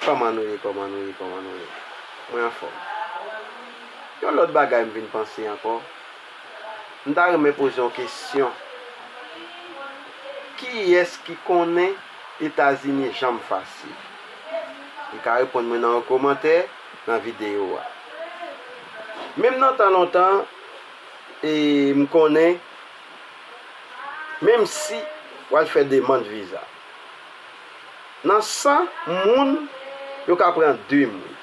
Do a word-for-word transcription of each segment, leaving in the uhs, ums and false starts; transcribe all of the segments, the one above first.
Kòman nou ye, kòman nou ye, kòman nou ye? Mwen anfòm. Yon lòt bagay m vin panse ankò. M ta renmen poze yon kesyon. Kiyès ki konnen Etazini janm fasil? Li ka reponn mwen nan yon kòmantè nan videyo a. Menm nan tan lontan, e m konnen, menm si w al fè demann viza, nan san moun, yo ka pran de moun.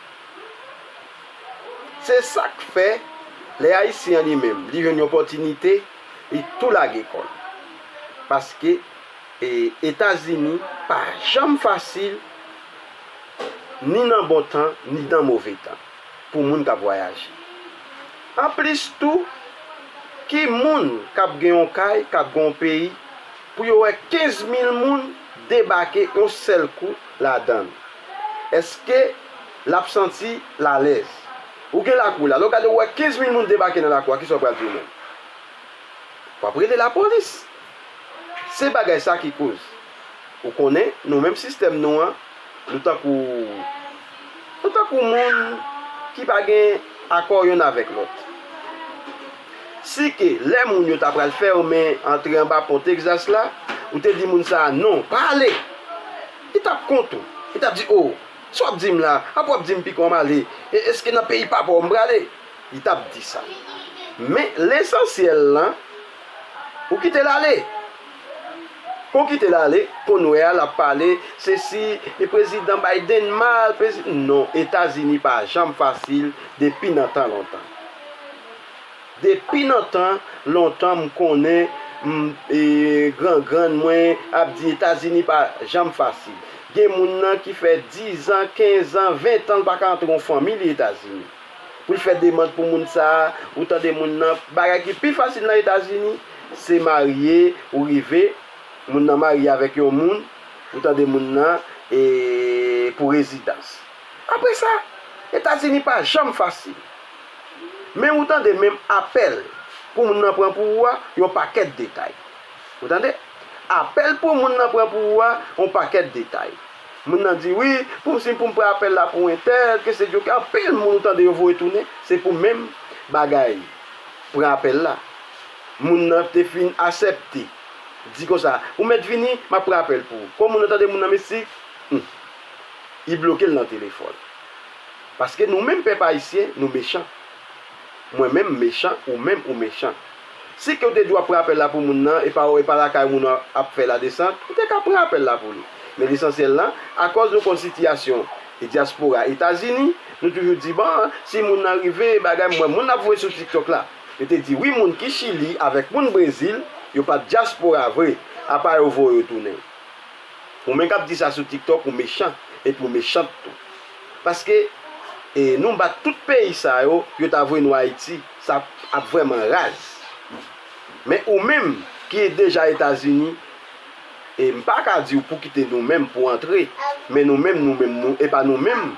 Se sa k fè, lè Ayisyen an li menm, li jwenn yon opòtinite, li tou lage kò l. Paske, e, Etazini pa janm fasil, ni nan bon tan, ni nan move tan, pou moun k ap vwayaje. Anplis tou, ki moun k ap gen yon kay, k ap gen yon peyi, pou yo wè kenz mil moun debake yon sèl kou ladan l? Èske l ap santi l alèz? Ou gen lakou w la, lè w gade w wè kenz mil moun debake nan lakou a, kisa w pral di w menm? W ap rele lapolis. Se bagay sa ki koz. Ou konnen, nou menm sistèm nou an, nou tankou, nou tankou moun ki pa gen akò yonn avèk lòt. Si ke lè moun yo ta pral fèmen antre anba pon Texas la, ou te di moun sa a, "Non, pa ale." Li t ap kont ou. Li t ap di, "O, sa w ap di m la, apa w ap di m pikon m ale? E èske nan peyi papa w m prale?" Li t ap di sa. Men, lesansyèl lan, ou kite l ale. Kon kite l ale, konn wè a l ap pale, se si e prezidan Biden mal, prezi-, non, Etazini pa janm fasil depi nan tan lontan. Depi nan tan lontan, m konnen, m, e, gran grann mwen ap di Etazini pa janm fasil. Gen moun nan ki fè diz an, kenz an, ven tan, l pa ka antre yon fanmi li Etazini. Pou l fè demann pou moun sa a, ou tande moun nan, bagay ki pi fasil nan Etazini, se marye, ou rive, moun nan marye avèk yon moun, ou tande moun nan, e, pou rezidans. Apre sa, Etazini pa janm fasil. Men ou tande menm apèl pou moun nan pran pou ou a, yon pakèt detay. Ou tande? Apèl pou moun nan pran pou ou a, yon pakèt detay. Moun nan di, "Wi, pou m si pou m pran apèl la pou entèl, ke se djo ke anpil moun ou tande yo voye tounen, se pou menm bagay. Pran apèl la." Moun nan te fin asèpte. Di konsa, "Ou mèt vini, m ap pran apèl pou ou." Kon moun nan tande moun nan mistik, hmm, li bloke l nan telefòn. Paske nou menm pèp ayisyen, nou mechan. Mwen menm m mechan, ou menm ou mechan. Si ke w te di w ap pran apèl la pou moun nan, e pa, e pa lakay moun nan ap fè ladesant, ou te ka pran apèl la pou li. Men lesansyèl lan, akòz nou konn sitiyasyon e dyaspora Etazini, nou toujou di, "Bon, si moun nan rive, bagay, m wè moun ap voye sou TikTok la." Yo te di, wi, moun ki Chili avèk moun Brezil, yo pa dyaspora vre, apa yo voye yo tounen. Ou menm k ap di sa sou TikTok, ou mechan, epi ou mechant tou. Paske, e, nou bat tout peyi sa yo, yo ta voye nou Ayiti, sa ap vrèman raz. Men ou menm ki deja Etazini, e m pa ka di w pou kite nou menm pou antre, men nou menm, nou menm, nou, e pa nou menm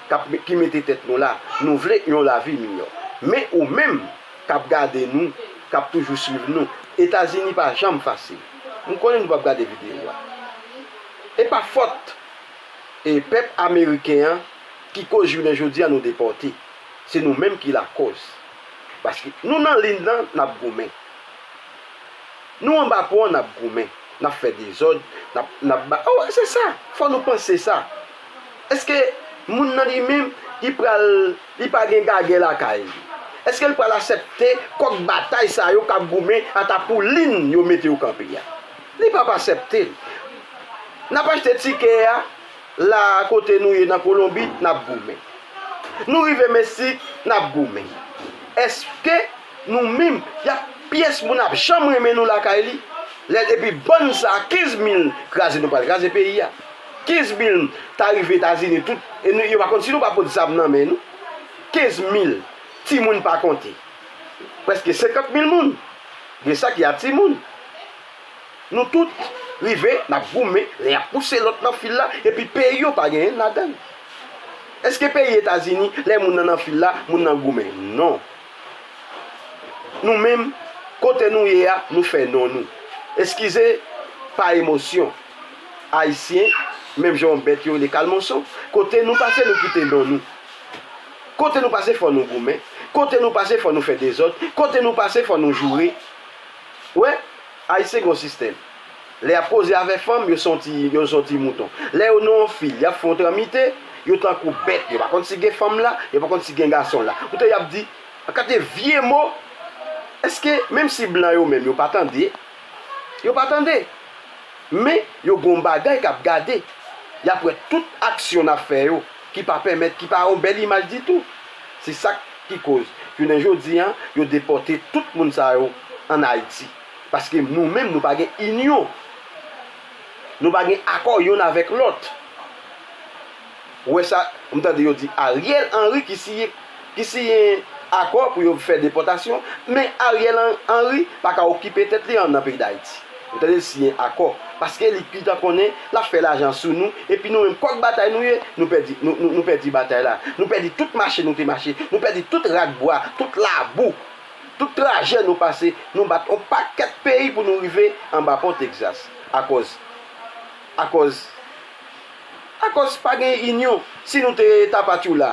k ap, ki mete tèt nou la. Nou vle yon lavi miyò. Men ou menm k ap gade nou, k ap toujou swiv nou, Etazini pa janm fasil. M konnen nou p ap gade videyo a. E pa fòt, e, pèp ameriken an ki koz jounen jodi a nou depòte. Se nou menm ki lakòz. Paske nou nan liy nan, n ap goumen. Nou anba pon an, n ap goumen. N ap fè dezòd, n ap, n ap ba-, oh, se sa. Fò nou panse sa. Èske moun nan li menm, li pral, li pa gen gagè lakay li? Èske l pral aksepte kòk batay sa yo k ap goumen ata pou liy yo mete yo kanpe a? Li p ap aksepte l. N ap achte tikè a, la kote nou ye nan Kolonbi, n ap goumen. Nou rive Meksik, n ap goumen. Èske nou menm, y ap pyès moun ap janm renmen nou lakay li? Lè, epi bann sa a, kenz mil kraze nou pral kraze peyi a. Kenz mil ta rive Etazini tout, e nou, yo pa konn si nou pa pot zam nan men nou. Kenz mil, timoun pa konte. Prèske senkant mil moun. Gen sa ki a timoun. Nou tout rive, n ap goumen, lè y ap pouse lòt nan fil la, epi peyi yo pa genyen ladan l. Èske peyi Etazini, lè moun nan nan fil la, moun nan goumen? Non. Nou menm, kote nou ye a, nou fè non nou. Eskize, pa emosyon. Ayisyen, Menm jan yon bèt yo rele kalmonson. Kote nou pase, nou kite non nou. Kote nou pase, fò nou goumen. Kote nou pase, fò nou fè dezòd. Kote nou pase, fò nou joure. Wè, Ayisyen gen yon sistèm. Lè y ap koze avèk fanm, yo se yon ti, yo se yon ti mouton. Lè yo nan yon fil, y ap fè yon tranmite, yo tankou bèt. Yo pa konn si gen fanm la, yo pa konn si gen gason la. Ou tande y ap di, an kantite vye mo, èske menm si blan yo menm, yo pa tande, yo pa tande. Men, yo gen yon bagay k ap gade. Y ap wè tout aksyon n ap fè yo, ki pa pèmèt, ki pa yon bèl imaj ditou. Se sa ki koz, jounen jodi a, yo depòte tout moun sa yo ann Ayiti. Paske nou menm, nou pa gen inyon. Nou pa gen akò yonn avèk lòt. Ou wè sa, m tande yo di Ariel Henry ki siyen, ki siyen akò pou yo fè depòtasyon, men Ariel Hen-, Henry pa ka okipe tèt li an nan peyi Dayiti. Ou tande l siyen akò, paske li gentan konnen l ap fè lajan sou nou, epi nou menm kòk batay nou ye, nou pèdi, nou, nou, nou pèdi batay la. Nou pèdi tout mache nou te mache, nou pèdi tout rak bwa, tout labou, tout trajè nou pase, nou bat yon pakèt peyi pou nou rive anba pon Texas. Akòz, akòz, akòz pa gen inyon. Si nou te Tapatchoula,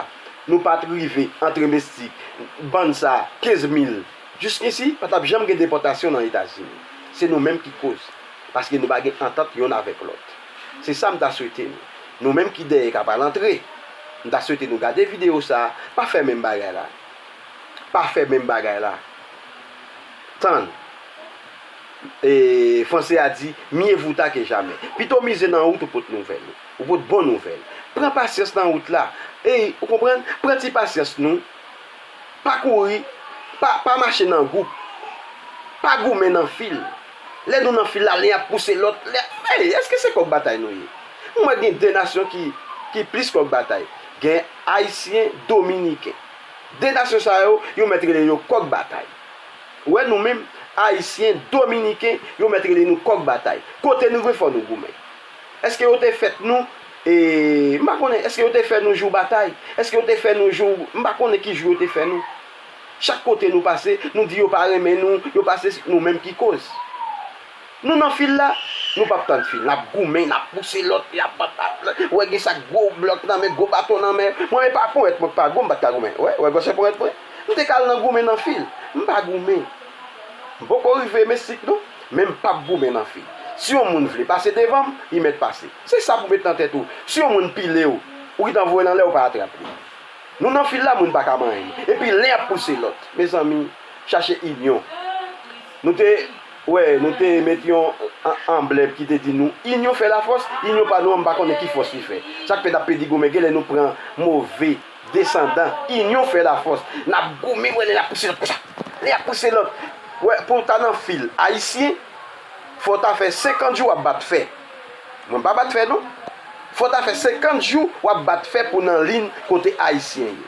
nou pa t rive antre Mestik, bann sa, kenz mil. Jiskisi, pa t ap janm gen depòtasyon nan Etazini. Se nou menm ki koz. Paske nou pa gen antant yonn avèk lòt. Se sa m ta swete nou. Nou menm ki dèyè k ap al antre. M ta swete nou gade videyo sa a, pa fè menm bagay la. Pa fè menm bagay la. Tann. E, franse a di, mieux vaut tard que jamais. Pito mize nan wout ou pot nouvèl. Ou pot bon nouvèl. Pran pasyans nan wout la. Ey, ou konprann? Pran ti pasyans nou. Pa kouri, pa, pa mache nan gwoup, pa goumen nan fil. Lè nou nan fil la, len ap pouse lòt. Lè, ey, èske se kòk batay nou ye? M wè gen de nasyon ki, ki plis kòk batay. Gen Ayisyen, Dominiken. De nasyon sa yo, yo mèt rele yo kòk batay. Ou wè nou menm, Ayisyen, Dominiken, yo mèt rele nou kòk batay. Kote nou rive, fò nou goumen. Èske yo te fèt nou, e, m pa konnen, èske yo te fè nou jou batay? Èske yo te fè nou jou, m pa konnen ki jou yo te fè nou? Chak kote nou pase, nou di yo pa renmen nou, yo pase, nou menm ki koz. Nou nan fil la, nou p ap tann fil. N ap goumen, n ap pouse lòt, y ap, ap, ap, wè gen sa k gwo blòk nan men, gwo baton nan men. Mwen menm pa ponyèt mwen k pa gwo, m pa t ka goumen. Wè, wè gwosè ponyèt mwen. M te ka al nan goumen nan fil. M pa goumen. M poko rive Mesik non, men m p ap goumen nan fil. Si yon moun vle pase devan m, li mèt pase. Se sa pou met nan tèt ou. Si yon moun pile w, ou gentan voye l anlè, ou pa atrap li. Nou nan fil la, moun pa ka manyen nou. Epi len ap pouse lòt. Mezanmi, chache inyon. Nou te, wè, nou te met yon an-, anblèm ki te di nou, inyon fè lafòs, inyon pa nou an, m pa konnen ki fòs li fè. Sa k fè n ap pèdi goumen, genlè nou pran move desandan, inyon fè lafòs. N ap goumen, wè, len ap pouse lòt konsa. Len ap pouse lòt. Wè, pou w ta nan fil ayisyen, fò w ta fè senkant jou w ap bat fè. Mwen m pa bat fè non. Fò w ta fè senkant jou w ap bat fè pou w nan liy kote ayisyen ye.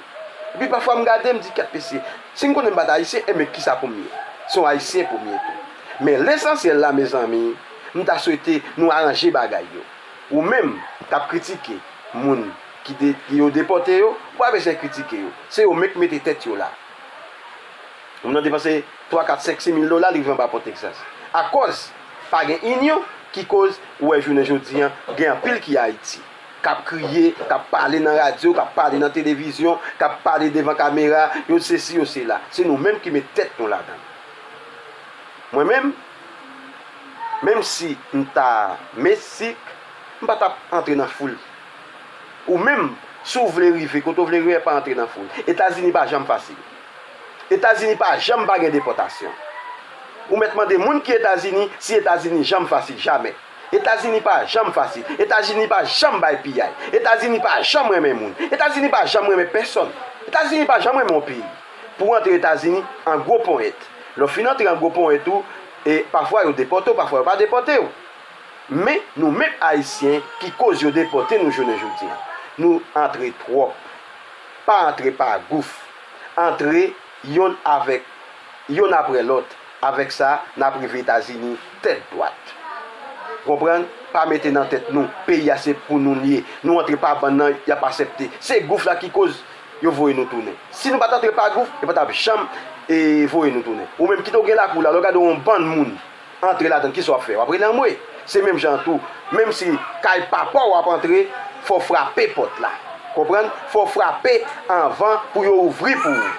Epi pafwa m gade, m di, kèt mesye, si m konnen m bat ayisyen, enben kisa pou m ye? Se yon ayisyen pou m ye tou. Men lesansyèl la, mezanmi, m ta swete nou aranje bagay yo. Ou menm k ap kritike moun ki de, ki yo depòte yo, ou pa bezwen kritike yo. Se yo menm k mete tèt yo la. Moun nan depanse twa, kat, senk, sis mil dola, li rive anba pon Texas. Akòz pa gen inyon ki koz ou wè jounen jodi a, gen anpil ki Ayiti, k ap kriye, k ap pale nan radyo, k ap pale nan televizyon, k ap pale devan kamera, yo sesi, yo sela. Se nou menm ki met tèt nou ladan l. Mwen menm, menm si m ta Mesik, m pa t ap antre nan foul. Ou menm, si w vle rive kote w vle rive, pa antre nan foul. Etazini pa janm fasil. Etazini pa janm pa gen depòtasyon. Ou mèt mande moun ki Etazini si Etazini janm fasil, jamè. Etazini pa janm fasil. Etazini pa janm bay piyay. Etazini pa janm renmen moun. Etazini pa janm renmen pèsòn. Etazini pa janm renmen yon peyi. Pou w antre Etazini, an gwo ponyèt. Lè w fin antre an gwo ponyèt ou, e pafwa yo depòte w, pafwa yo pa depòte w. Men, nou menm Ayisyen ki koz yo depòte nou jounen jodi a, nou antre twòp. Pa antre pa gouf. Antre yonn avèk, yonn aprè lòt. Avèk sa, n ap rive Etazini tèt dwat. Konprann? Pa mete nan tèt nou, peyi a se pou nou l ye. Nou antre pa bann nan, y ap aksepte. Se gouf la ki koz yo voye nou tounen. Si nou pa t antre pa gouf, yo pa t ap janm, e, voye nou tounen. Ou menm, kite w gen lakou la, lè w gade yon bann moun antre ladan l, kisa w ap fè? W ap rele anmwe. Se menm jan an tou, Menm si kay papa w ap antre, fò w frape pòt la. Konprann? Fò w frape anvan pou yo ouvri pou ou.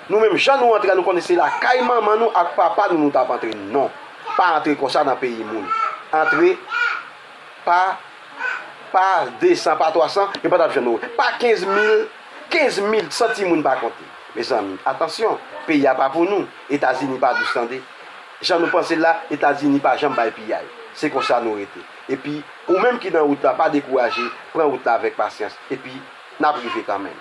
Nou menm, jan nou antre a, nou konnen se lakay manman nou ak papa nou nou t ap antre. Non. Pa antre konsa nan peyi moun. Antre pa, pa de san, pa twa san, yo pa t ap jwenn ou. Pa kenz mil, kenz mil san timoun pa konte. Mezanmi, atansyon, peyi a pa pou nou. Etazini pa dous tande. Jan nou panse l la, Etazini pa janm bay piyay. Se konsa nou rete. Epi, ou menm ki nan wout la, pa dekouraje, pran wout la avèk pasyans. Epi, n ap rive kanmenm.